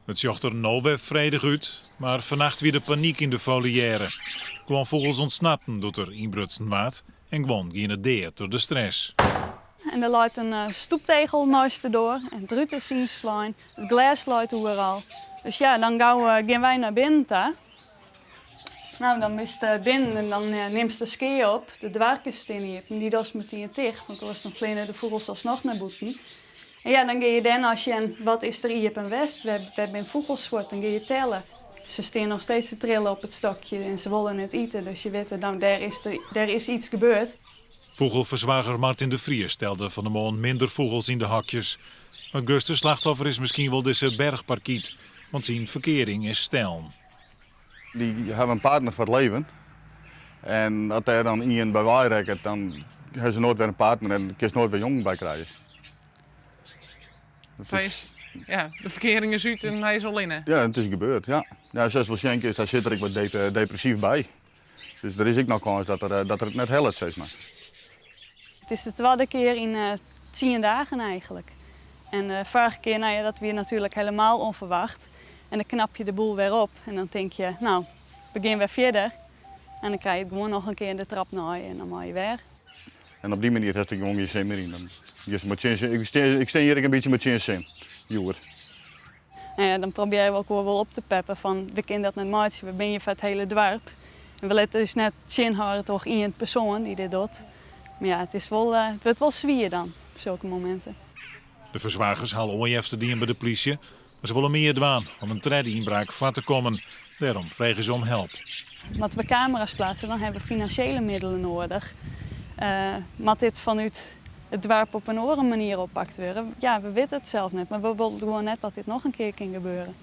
It sjocht der no wer fredich út, mar fannacht wie der panyk yn de foliêre. Guon fûgels ûntsnapten doe't der ynbrutsen waard en guon giene dea troch de stress. En der leit in stoeptegel neist de doar en it rút is ynslein, it glês leit oeral. Dus ja, dan gau gean wy nei binnen ta. No, dan bist binnen en dan nimst de skea op. De doarkes stean iepen, dy dochst metien ticht, want oars dan fleane de fûgels alsnoch nei bûten. En ja, dan gean je dêrnei sjen, wat is der iepen west, wêr binne fûgels fuort, dan gean je telle. Se stean noch steeds te trillen op it stokje en se wolle net ite, dus je witte, no, dêr is, dêr is iets gebeurd. Fûgelfersoarger Martin de Vries telde fan 'e moarn minder fûgels yn de hokjes. Mar it grutste slachtoffer is miskien wol dizze berchparkyt, want syn ferkearing is stellen. Dy hawwe in partner foar it leven. En as dêr dan ien by wei rekket, dan hawwe se noait wer in partner en kinst noait wer jongen by krije. Hy is, ja, de ferkearing is út en hy is allinne. Ja, it is gebeurd, ja. Ja, sa'tst wol sjen kinst, hy sit der ek wat depressyf by. Dus der is ek noch kâns dat er, dat er it net hellet, sis mar. It is de twadde kear yn tsien dagen eigenlik. En de foarige kear, no ja, dat wie natuerlik helemaal ûnferwacht. En dan knap je de boel wer op en dan tink je, no, we gean wer fierder. En dan krij je it gewoan noch in kear de trap nei en dan mei je wer. En op dy manier hast der gewoan gjin sin mear yn. Dan giest mei tsjinsin. Ik stean, ik stean hjir ek in bytsje mei tsjinsin, hjoed. No ja, dan probearje we elkoar wol op te peppen fan we kinne dat net meitsje, we binne hjir foar it hiele doarp. En we litte ús net tsjinhâlde troch ien persoan dy't dit docht. Mar ja, it is wol, it wurdt wol swier dan op sulke mominten. De fersoargers ha al oanjefte dien by de plysje, mar se wolle mear dwaan om in tredde ynbraak foar te kommen. Dêrom frege se om help. Moatte we kamera's pleatse, dan hawwe we finansjele middelen noadich. Moat dit fanút it doarp op in oare manier oppakt wurde? Ja, we witte it sels net, mar we wolle gewoan net dat dit noch in kear kin gebeure.